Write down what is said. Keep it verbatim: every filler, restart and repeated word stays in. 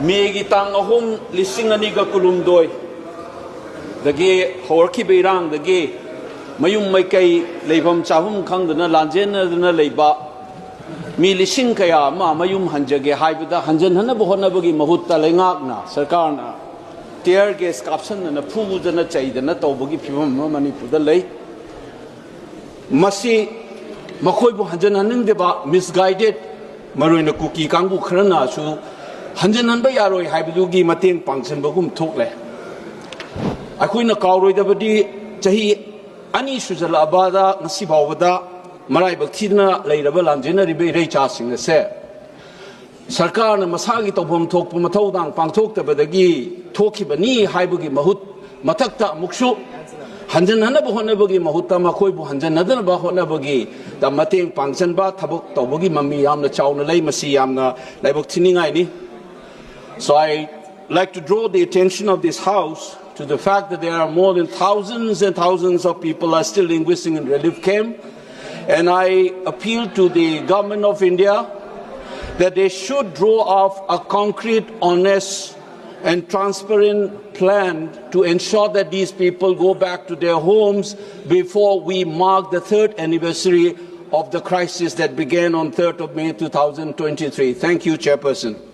ꯃꯦꯒꯤ ꯇꯥꯡ ꯑꯍꯨꯝ, ꯂꯤꯁꯤꯡ ꯑꯅꯤꯒ ꯀꯨꯟꯍꯨꯝꯗꯣꯏ ꯗꯒꯤ ꯍꯧꯔꯛꯈꯤꯕ ꯏꯔꯥꯡꯗꯒꯤ ꯃꯌꯨꯝ ꯃꯩꯀꯩ, ꯂꯩꯐꯝ ꯆꯥꯐꯝ ꯈꯪꯗꯅ ꯂꯥꯟꯖꯦꯟꯅꯗꯨꯅ ꯂꯩꯕ ꯃꯤ ꯂꯤꯁꯤꯡ ꯀꯌꯥ ꯑꯃ ꯃꯌꯨꯝ ꯍꯟꯖꯒꯦ ꯍꯥꯏꯕꯗ, ꯍꯟꯖꯟꯍꯟꯅꯕ ꯍꯣꯠꯅꯕꯒꯤ ꯃꯍꯨꯠꯇ ꯂꯩꯉꯥꯛꯅ, ꯁꯔꯀꯥꯔꯅ tear gas ꯀꯥꯞꯁꯟꯗꯅ, ꯐꯨꯗꯅ ꯆꯩꯗꯅ ꯇꯧꯕꯒꯤ ꯐꯤꯕꯝ ꯑꯃ ꯃꯅꯤꯄꯨꯔꯗ ꯂꯩ꯫ ꯃꯁꯤ ꯃꯈꯣꯏꯕꯨ ꯍꯟꯖꯟꯍꯟꯅꯤꯡꯗꯕ, misguided, ꯃꯔꯨꯑꯣꯏꯅ ꯀꯨꯀꯤ ꯀꯥꯡꯕꯨ ꯈꯔꯅꯁꯨ ꯍꯟꯖꯟꯍꯟꯕ ꯌꯥꯔꯣꯏ ꯍꯥꯏꯕꯗꯨꯒꯤ ꯃꯇꯦꯡ ꯄꯥꯡꯁꯤꯟꯕꯒꯨꯝ ꯊꯣꯛꯂꯦ꯫ ꯑꯩꯈꯣꯏꯅ ꯀꯥꯎꯔꯣꯏꯗꯕꯗꯤ, ꯆꯍꯤ ꯑꯅꯤ ꯁꯨꯖꯜꯂꯛꯑꯕꯗ ꯉꯁꯤ ꯐꯥꯎꯕꯗ ꯃꯔꯥꯏꯕꯛ ꯊꯤꯗꯅ ꯂꯩꯔꯕ ꯂꯥꯟꯖꯦꯟꯅꯔꯤꯕ ꯏꯔꯩꯆꯥꯁꯤꯡ ꯑꯁꯦ ꯁꯔꯀꯥꯔꯅ ꯃꯁꯥꯒꯤ ꯇꯧꯐꯝ ꯊꯣꯛꯄ ꯃꯊꯧꯗꯥꯡ ꯄꯥꯡꯊꯣꯛꯇꯕꯗꯒꯤ ꯊꯣꯛꯈꯤꯕꯅꯤ ꯍꯥꯏꯕꯒꯤ ꯃꯍꯨꯠ, ꯃꯊꯛꯇ ꯑꯃꯨꯛꯁꯨ ꯍꯟꯖꯟꯍꯟꯅꯕ ꯍꯣꯠꯅꯕꯒꯤ ꯃꯍꯨꯠꯇ ꯃꯈꯣꯏꯕꯨ ꯍꯟꯖꯟꯅꯗꯅꯕ ꯍꯣꯠꯅꯕꯒꯤ ꯃꯇꯦꯡ ꯄꯥꯡꯁꯤꯟꯕ ꯊꯕꯛ ꯇꯧꯕꯒꯤ ꯃꯃꯤ ꯌꯥꯝꯅ ꯆꯥꯎꯅ ꯂꯩ꯫ ꯃꯁꯤ ꯌꯥꯝꯅ ꯂꯥꯏꯕꯛ ꯊꯤꯅꯤꯡꯉꯥꯏꯅꯤ꯫ So I like to draw the attention of this House to the fact that there are more than thousands and thousands of people are still languishing in relief camp. And I appeal to the Government of India that they should draw up a concrete, honest, and transparent plan to ensure that these people go back to their homes before we mark the third anniversary of the crisis that began on third of May two thousand twenty-three. Thank you, Chairperson.